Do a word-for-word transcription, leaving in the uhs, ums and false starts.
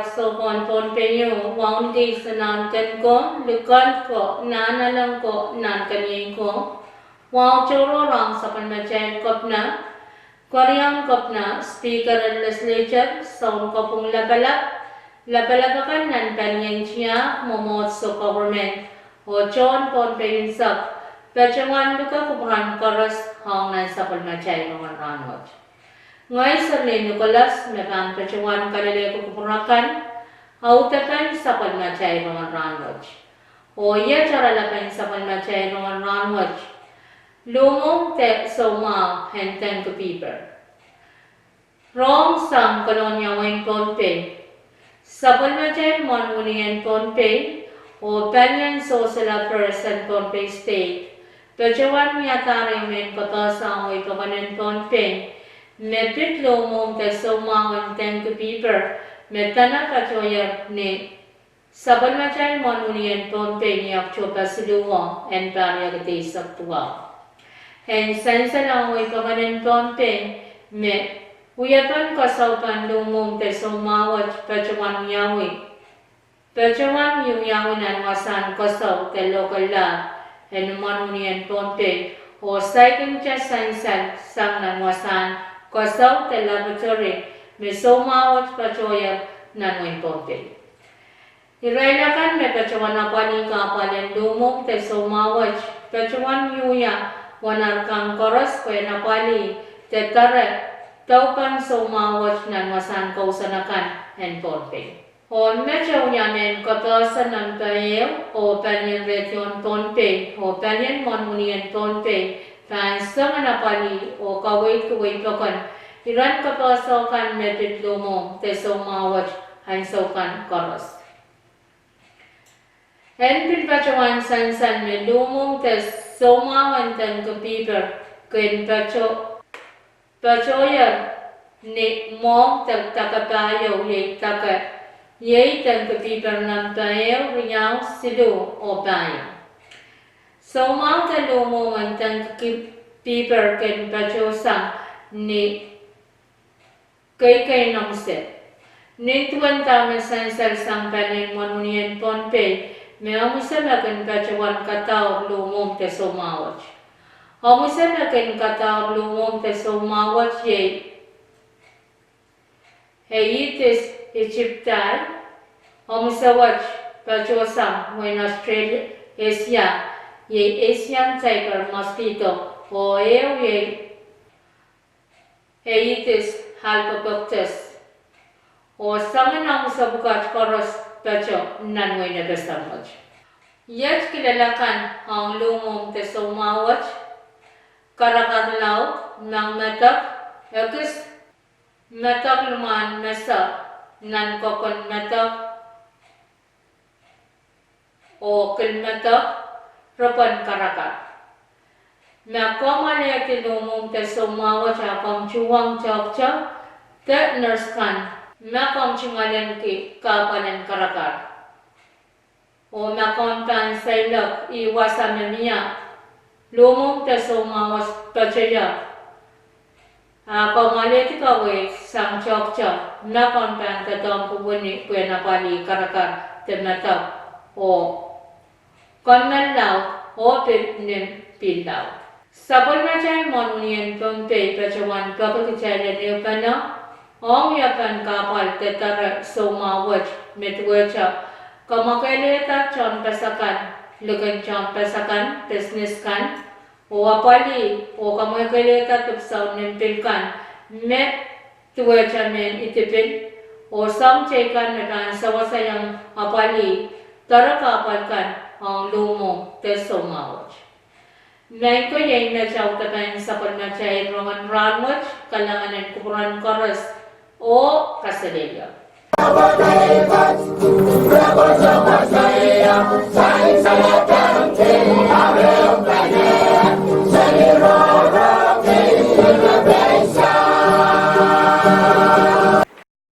Soukohn Pohnpei, wauneki Sanahnken ko, Likend ko, Nahnalek ko, Nahnkeniei ko, wahu tohrohr ong sapwellimatail Kepina, Keriaun Kepina, Speaker en Legislature, Sounkopwung Lapalap, lapalap akan nan palien tiahk, mwomwohdiso, government, oh tohn Pohnpei unsek, patohwan luke kupwuren koaros ong nan sapwellimatail rongen rahnwet. Ngehi Serlin Nicholas me pahn patohwan kalelehki kupwur akan, audepen sapwellimatail rongen rahnwet. Oh iet oaralapen sapwellimatail rongen rahnwet: Luhmwuhng de soumwahu en dengue fever. Rong sang Kolonia wehin Pohnpei, sapwellimatail mwohn wini en Pohnpei oh palien Social Affairs en Pohnpei State patohwan wiadahr ehu mehn kapehse ong wehi pokon en Pohnpei me pid luhmwuhng de soumwahu en dengue fever me dene patohier ni sapwellimatail mwohn wini en Pohnpei ni Oktohpa siluh en pahr riekid eisek duwau. En sansal ong wehi pokon en Pohnpei me wiepen koasoi pahn luhmwuhng de soumwahu wet patohwan wiawi, patohwan wiawi nan wasahn koasoi de local lab en mwohn wini en Pohnpei, oh saikinte sansal sang nan wasahn koasoi de laboratory me soumwahu wet patohier nan wehin Pohnpei. Irail akan me patohwan apwalih kahpwal en luhmwuhng de soumwahu wet patohwan wiewia wahnpoaron koaros pwehn apwalih de doare daupen soumwahu wet nan wasahn kousoan akan en Pohnpei. Oh met e wia mehn kapehse nempe ehu oh palien redion Pohnpei oh palien mwohn wini en Pohnpei pahn song en apwalih oh kaweidki wehi pokon iren kapehse kan me pid luhmwuhng de soumwahu wet ansou kan koaros. En pil patohwan sansal me luhmwuhng de soumwahu en dengue fever kin patohier ni mwohmw de dake pahieu, iei dake, iei dengue fever nempe ehu, riau, siluh oh pahieu. Soumwahu de luhmwuhng en dengue fever kin patohsang ni keikein omwise. Nin duwen dahme sansal sang palien mwohn wini en Pohnpei, me omwise me kin patohwan kadaur luhmwuhng de soumwahu wet. Omwise me kin kadaur luhmwuhng de soumwahu wet iei Aedes aegypti, omwise wet patohsang wehin Australia, Asia, iei Asian tiger mosquito, oh ehu iei Aedes albopictus, oh soangen omwise pwukat koaros patoh nan wehin FSM wet. Iet kilel akan ong luhmwuhng de soumwahu wet: karakar laud, mengmedek, ekis medek limwahn mese, nan kokon medek, oh kilmedek, ripwen karakar. Ma komw alehdi luhmwuhng de soumwahu wet, a komw tuhwong tohkte de nurse kan ma komw tungoalenki kahpwal en karakar. Oh ma komw pahn seiloak ih wasa me mie luhmwuhng de soumwahu wet patohier, a komw alehdi kaweid sang tohkte ma komw pahn doadoahngki wini pwehn apwalih karakar de medek oh kommoal laud oh pil nim pihl laud. Sapwellimatail mwohn wini en Pohnpei patohwan peki kitail en ehupene ong wiepen kahpwal de doare soumwahu wet me duwehte kamwakelehda tehnpas akan, likin tehnpas akan, business kan, oh apwalih oh kamwakelehda dipwisou nim pihl kan me duwehte mehn idipil, oh soahng teikan me pahn seweseiong apwalih doare kahpwal kan ong luhmwuhng de soumwahu wet. Maing ko, iei met audepen sapwellimatail rongen rahnwet. Kalahngan en kupwuren koaros oh kaselehlie.